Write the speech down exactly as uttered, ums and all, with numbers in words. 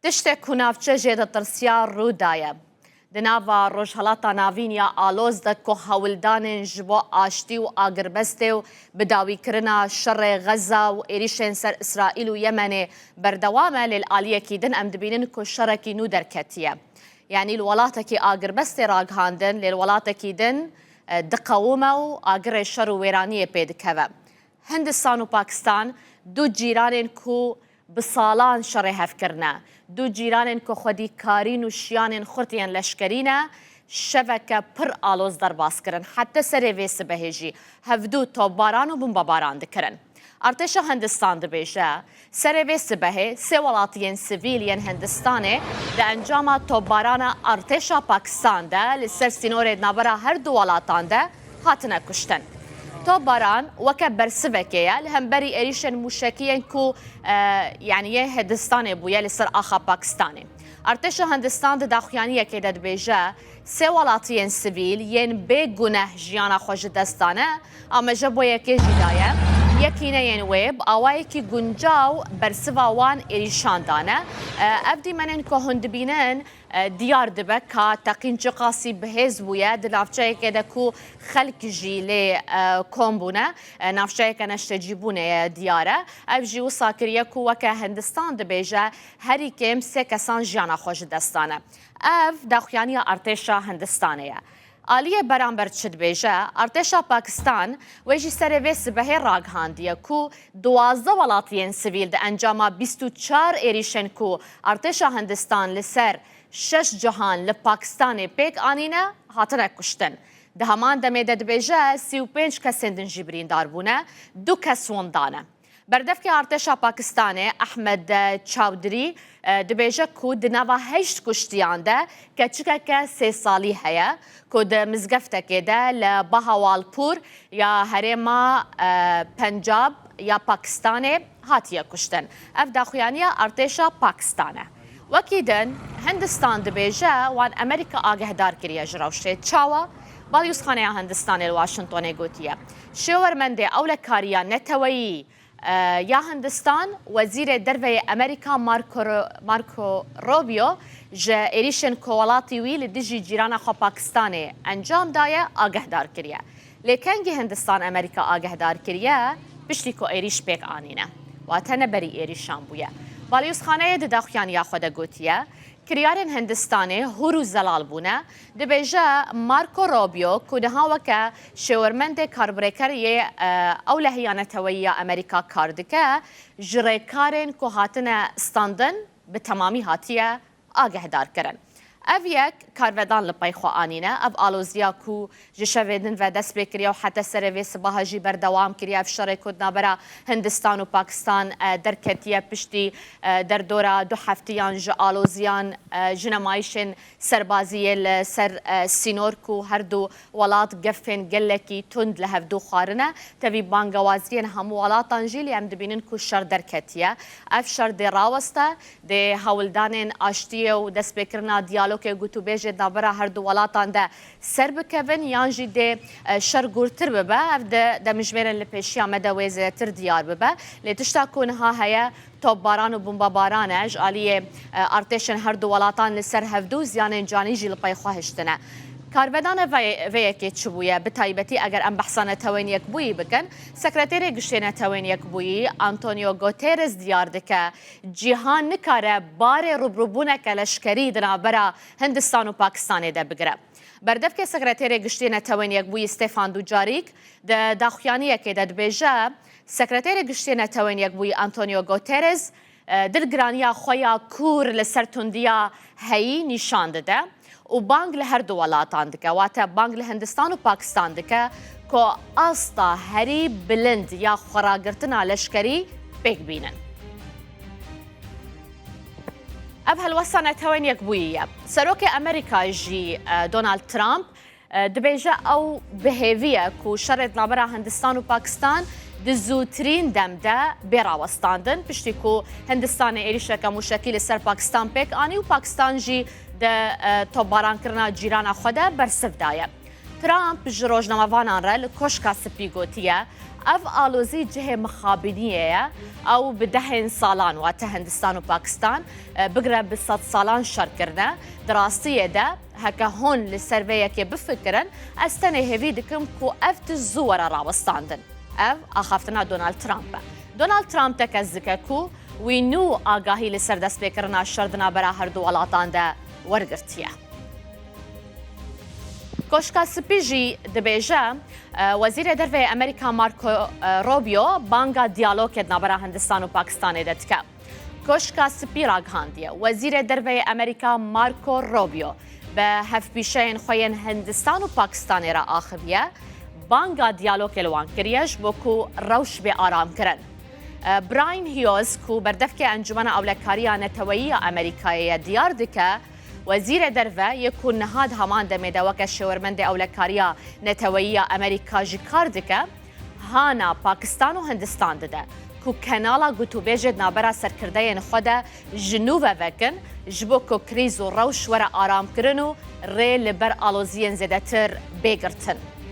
Tiştek ku navçe jê ditirsiya rû daye. Di nava Rojhilata Navîn ya aloz de ku hewldanên ji bo aştî û agirbestê û bidawîkirina şerê Xeza û êrîşên ser Îsraîl û Yemenê berdewam e, lê li aliyekî din em dibînin ku şerekî nû derketiye. Yanî li welatekî agirbestê ragihandin, lê li welatekî din, e, diqewime û agirê şer û wêraniyê pê dikeve. Hindistan û Pakistan du cîranên ku bi salan şerê hev kirine, du cîranên ku xwedî karîn û şiyanên xurt yên leşkerî ne, şeveke pir aloz derbas kirin. Heta serê vê sibehê jî hevdu topbaran û bombebaran dikirin. Artêşa Hindistan dibêje, serê vê sibehê sê welatiyên sivîl yên Hindistanê di encama topbarana artêşa Pakistan de li ser sînorê di navbera her du welatan de hatine kuştin. Topbaran weke bersivekê ye li hemberî êrîşên mûşekî yên ku, e, yanî yê Hindistanê bûye li ser axa Pakistanê. Artêşa Hindistan di daxuyaniyekê de dibêje, sê welatiyên sivîl yên bê guneh jiyana xwe ji dest dane, a me ji bo yekê jî daye. Yekîneyên wê bi awayekî guncaw bersiva wan êrîşan dane. E, ev dîmenên ku hûn dibînin, e, diyar dibe ka teqîn çiqasî bihêz bûye di navçeyekê de ku xelk jî lê, e, kom bûne, e, navçeyeke neştecîbûnê ye diyar e. Ev jî wisa kiriye ku weke Hindistan dibêje herî kêm sê kesan jiyana xwe ji dest dane. Ev daxuyaniya artêşa Hindistanê ye. Aliyê beramber çi dibêje? Artêşa Pakistan wê jî serê vê sibehê ragihandiye ku duwazdeh welatiyên sivîl di encama bîst û çar êrîşên ku artêşa Hindistan li ser şeş cihan li Pakistanê pêk anîne, hatine kuştin. Di heman demê de dibêje, sî û pênc kesên din jî birîndar bûne, du kes winda ne. Berdevkê artêşa Pakistanê Ehmed Çawdrî, e, dibêje ku di nava heşt kuştiyan de keçikeke sê salî heye ku di mizgeftekê de li Bahawalpur ya herêma, e, Pencab ya Pakistanê hatiye kuştin. Ev daxuyaniya artêşa Pakistan e. Wekî din, Hindistan dibêje wan Amerîka agehdar kiriye ji rewşê. Çawa? Balyozxaneya Hindistanê li Washingtonê gotiye, şêwermendê ewlekariya neteweyî, e, ya Hindistan, Wezîrê Derve yê Amerîka Marco Ru-, Marco Rubio ji êrîşên ku welatî wî li dijî cîrana xwe Pakistanê encam daye, agehdar kiriye. Lê kengî Hindistan Amerîka agehdar kiriye? Piştî ku êrîş pêk anîne. Wate ne berî êrîşan bûye. Balyozxaneyê di daxuyaniya xwe de gotiye, kiryarên Hindistanê hûr û zelal bûne. Dibêje, Marco Rubio ku niha weke şêwermendê karbirêker yê, e, ewlehiya neteweyî ya Amerîka kar dike, ji rêkarên ku hatine standin bi temamî hatiye agehdar kirin. Ev yek karvedan li pey xwe anîne. Ev aloziya ku ji şevê din ve dest pê kiriye û heta serê vê sibaha jî berdewam kiriye, ev şerê ku di navbera Hindistan û Pakistan, e, derketiye piştî, e, derdora du heftiyan ji aloziyan, e, ji nemayişên serbaziyê li ser, e, sînor ku her du welat gefên gelekî tund li hevdû xwarine. Tevî bangewaziyên hemû welatan jî, lê em dibînin ku şer derketiye. Ev şer dê raweste, dê hewldanên aştiyê û destpêkirina diyalogê û gotûbêjê di navbera her du welatan de ser bikevin, yan jî dê, e, şer gûrtir bibe. Ev di demjimêrên li pêşiya me de wê zêdetir diyar bibe. Lê tişta ku niha heye, topbaran û bombebaran e. Ji aliyê, e, artêşên her du welatan li ser hevdû ziyanên canî jî li pey xwe hiştine. Karvedana vê, vê yekê çi bûye? Bi taybetî eger em behsa Netewên Yekbûyî bikin, Sekreterê Giştê Netewên Yekbûyî Antonio Guterres diyar dike, cîhan nikare barê rûbirûbûneke leşkerî di navbera Hindistan û Pakistanê de bigire. Berdevkê Sekreterê Giştî Netewên Yekbûyî Stefan Dujarîk di daxuyaniyekê de dibêje, Sekreterê Giştî Netewên Yekbûyî Antonio Guterres, e, dilgiraniya xwe ya kûr li ser tundiya heyî nîşan dide û bang li her du welatan dike, wate bang li Hindistan û Pakistan dike ku asta herî bilind ya xweragirtina leşkerî pêk bînin. Ev helwesta Netewên Yekbûyî ye. Serokê Amerîka jî, e, Donald Trump, e, dibêje ew bi hêvî ye ku şerê di navbera Hindistan û Pakistan di zûtirîn dem de bê rawestandin, piştî ku Hindistanê êrîşeke mûşekî li ser Pakistan pêk anî û Pakistan jî di, e, topbarankirina cîrana xwe de bersiv daye. Trump ji rojnamevanan re li Koşka Spî gotiye, ev alozî cihê mixabiniyê ye, ew bi dehên salan, wate Hindistan û Pakistan, e, bigire bi sed salan şer kirine. Di rastiyê de, heke hûn li ser vê yekê bifikirin, ez tenê hêvî dikim ku ev tişt zû were rawestandin. Ev axaftina Donald Trump e. Donald Trump tekez dike ku wî nû agahî li ser destpêkirina şer di navbera her du welatan de wergirtiye. Koşka Spî jî dibêje, e, Wezîrê Derve yê Amerîka Marco, e, Rubio banga diyalogê di navbera Hindistan û Pakistanê de dike. Koşka Spî ragihandiye, Wezîrê Derve yê Amerîka Marco Rubio bi hevpîşeyên xwe yên Hindistan û Pakistanê re axiviye, banga diyalogê li wan kiriye ji bo ku rewş bê aramkirin. E, Brian Hughes ku berdevkê Encûmena Ewlekariya Neteweyî ya Amerîkayê ye diyar dike, Wezîrê Derve yê ku niha di heman demê de weke şêwermendê ewlekariya neteweyî ya Amerîka jî kar dike, hana Pakistan û Hindistan dide ku kenala gotûbêjê di navbera serkirdeyên xwe de ji nû ve vekin, ji bo ku krîz û rewş were aramkirin û rê li ber aloziyên zêdetir bê girtin.